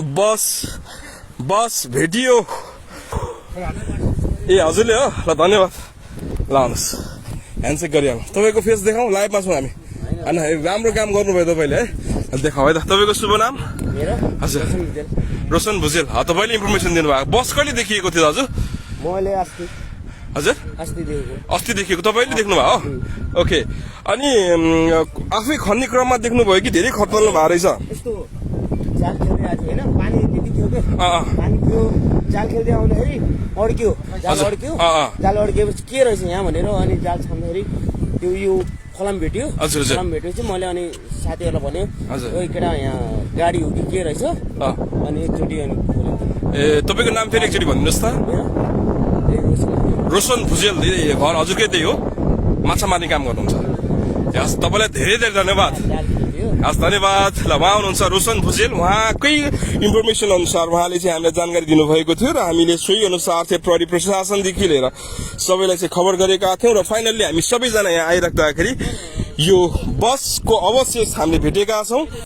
बस भेटियो ए हजुरले हो ल धन्यवाद ल आउनुहोस् ह्यान्डसेक गरिहालौँ तपाईँको फेस देखाउँ लाइभमा छौँ हामी होइन राम्रो काम गर्नुभयो तपाईँले है देखाउँ है त तपाईँको शुभ नाम हजुर रोशन भुजेल तपाईँले इन्फर्मेसन दिनुभएको बस कहिले देखिएको थियो दाजु मैले अस्ति हजुर अस्ति देखिएको तपाईँले देख्नुभयो ओके अनि आफै खन्ने क्रममा देख्नुभयो कि धेरै खतल्नु भएको रहेछ यस्तो जाल खेल्दै आएको होइन पानी त्यति थियो कि पानी थियो जाल खेल्दै आउँदाखेरि अड्क्यो जाल अड्किएपछि के रहेछ यहाँ भनेर अनि जाल छाम्दाखेरि त्यो यो फलाम भेट्यो फलाम भेटेपछि मैले अनि साथीहरूलाई भन्यो ओइ केटा यहाँ गाडी हो कि के रहेछ अनि एकचोटि अनि ए तपाईँको नाम फेरि एकचोटि भनिदिनुहोस् त रोशन भुजेल घर हजुरकै त्यही हो माछा मार्ने काम गर्नुहुन्छ हस् तपाईँलाई धेरै धेरै धन्यवाद हस् धन्यवाद ल उहाँ हुनुहुन्छ रोशन भुजेल उहाँकै इन्फर्मेसन अनुसार उहाँले चाहिँ हामीलाई जानकारी दिनुभएको थियो र हामीले सोही अनुसार चाहिँ प्रहरी प्रशासनदेखि लिएर सबैलाई चाहिँ खबर गरेका थियौँ र फाइनल्ली हामी सबैजना यहाँ आइराख्दाखेरि यो बसको अवशेष हामीले भेटेका छौँ।